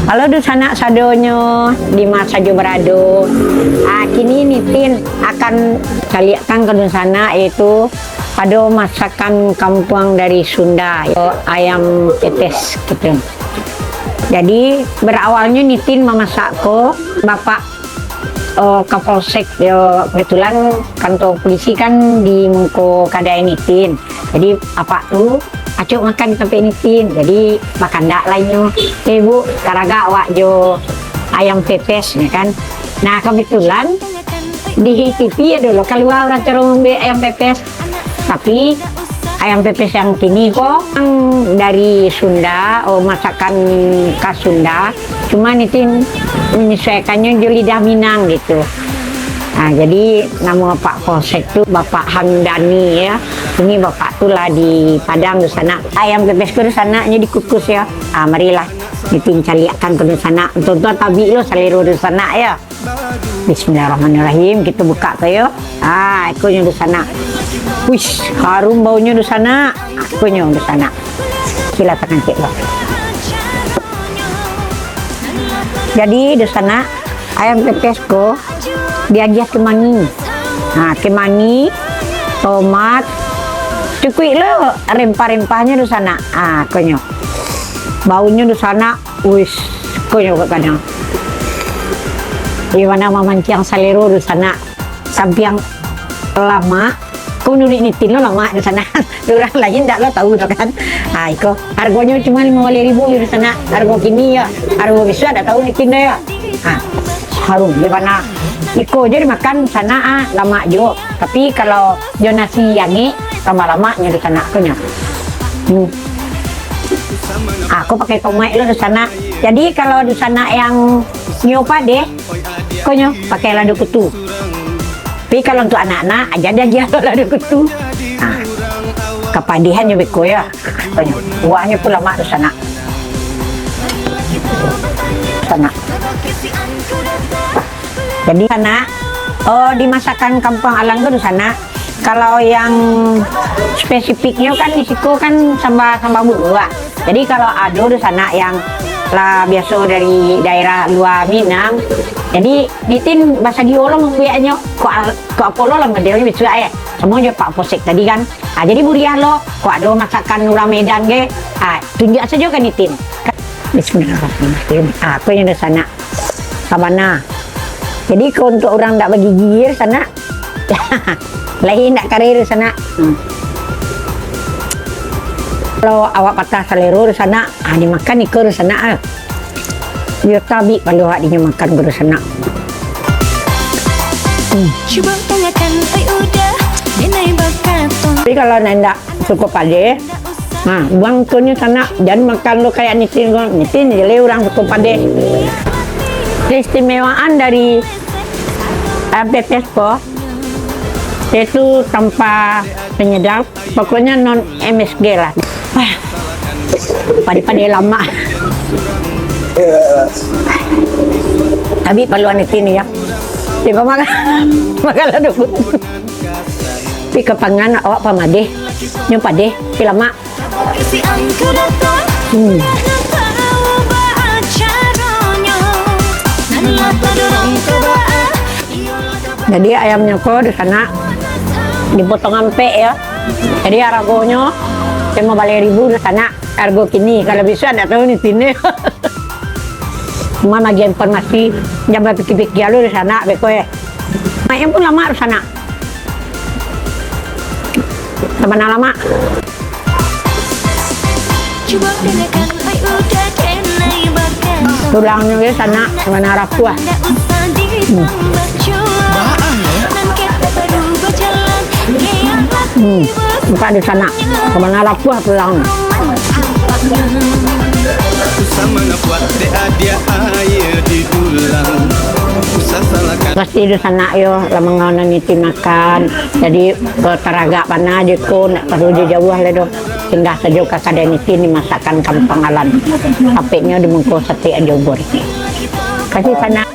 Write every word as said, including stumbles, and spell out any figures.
Halo dunsanak sadonyo, di ma sajo barado. Ah, kini Nitin akan caliakkan ka dunsanak, yaitu pado masakan kampuang dari Sunda, yo, ayam pepes gitu. Jadi, berawalnyo Nitin mamasak ko, Bapak, eh, Kapolsek, yo, kebetulan kantor polisi kan di muko kadai Nitin. Jadi, apak tu acok makan di tampek Nitin. Jadi, bakandak lah inyo, "Eh, Bu, taragak awak jo ayam pepes," ya kan. Nah, kebetulan di T V ado lo kalua urang caro mambuek ayam pepes. Tapi, ayam pepes yang kini ko, yang dari Sunda, oh, masakan khas Sunda. Cuma Nitin menyesuaikannya jo lidah Minang gitu. Ah, jadi, namo Pak Polsek tu Bapak Hamdani, ya. Ini bapak tu lah di Padang tu sanak. Ayam pepes ko tu sanak, nyo dikukus, ya. Ah, marilah. Nitin caliakkan ka dunsanak. Tonton tabik lo salero dunsanak, ya. Bismillahirrahmanirrahim. Kita buka ko, yo. Ah, ikonyo dunsanak. Wis, harum baunyo dunsanak. Ikonyo dunsanak. Sila tangan cek lo. Jadi, dunsanak, ayam pepes ko diagiah kemangi. Ha, kemangi, tomat, cukuik lo rempah-rempahnyo dunsanak. Ha, konyo. Baunyo dunsanak, wis, konyo kadang. Di mana mamanciang salero dunsanak. Sampiang lamak, ko manuruik Nitin lo lamak dunsanak. Urang lain ndak lo tahu tu kan. Ha, iko, hargonyo cuma limo baleh ribu yo dunsanak. Hargo kini yo, hargo bisuak ndak tahu Nitin do yo. Ha, harum di mana. Iko je dimakan dunsanak, ah, lamak juo. Tapi kalau jo nasi angek, tambah lamaknyo dunsanak tu nyo. Hmm. Ah, ko pakai tomat lo dunsanak. Jadi kalau dunsanak yang nio padeh, Konyo, pakai lado kutu. Tapi kalau untuk anak-anak, aja diagiah lado kutu. Ha, kapadehan jo beko yo. Konyo, kuahnyo pun lamak dunsanak. Sanak. Jadi, sanak, oh, di masakan Kampuang Alam tu dunsanak, kalau yang spesifiknyo kan di siko kan samba, samba buluak. Jadi kalau ado dunsanak yang lah biaso dari daerah lua Minang, jadi Nitin basadio lo mambueknyo, kok al-, kok apo lo lah modelnyo bisuak, eh. Samo jo Pak Polsek tadi kan. Ah, jadi buliah lo, kok ado masakan urang Medan ge, ah, tunjuak sajo ka Nitin. Bismillahirrahmanirrahim. Ah, ko yang dunsanak. Sabana. Jadi, kalau untuk urang ndak bagigi, sanak, lai ndak kareh, sanak. Hmm. Kalau awak patah salero, sanak, ah, dimakan iko, sanak, ah. Biar tabik pado awak dinyo makan, sanak. Hmm. Cubo tanyakan, oi uda, denai bakato. Tapi kalau ndak suko padeh, nah, buang ikonyo sanak, jan makan lo kayak Nitin ko. Nitin je le urang suko padeh. Keistimewaan dari, eh, pepes ko, itu tanpa penyedap, pokoknya non M S G lah. Ah, padeh-padeh lamak. Tapi paluan Nitin ni ya. Dia makan, makan lah dulu. Pi ka pangan awak pamadeh, nyo padeh, pi lamak. Hmm. Jadi ayamnyo ko di sanak dipotong ampek yo. Jadi haragonyo limo baleh ribu di sanak, harago kini. Kalau bisuak ndak tahu Nitin. Cuma bagi informasi, jan bapikia-pikia lo di sanak, beko eh. Mak yang pun lamak di sanak. Sabana lamak. Tulangnyo ge sanak, sabana rapuah. Hmm. Hmm. Buka di sanak, sabana rapuah tulang. Pasti di sanak yo, lah manganan iti makan. Jadi, eh, taragak bana je ko, ndak paralu jauah-jauah lai doh. Singgah sajo ka kadai Nitin di masakan Kampuang Alam. Tapeknyo di muko Sate Ajo Ubon. Kasih sanak.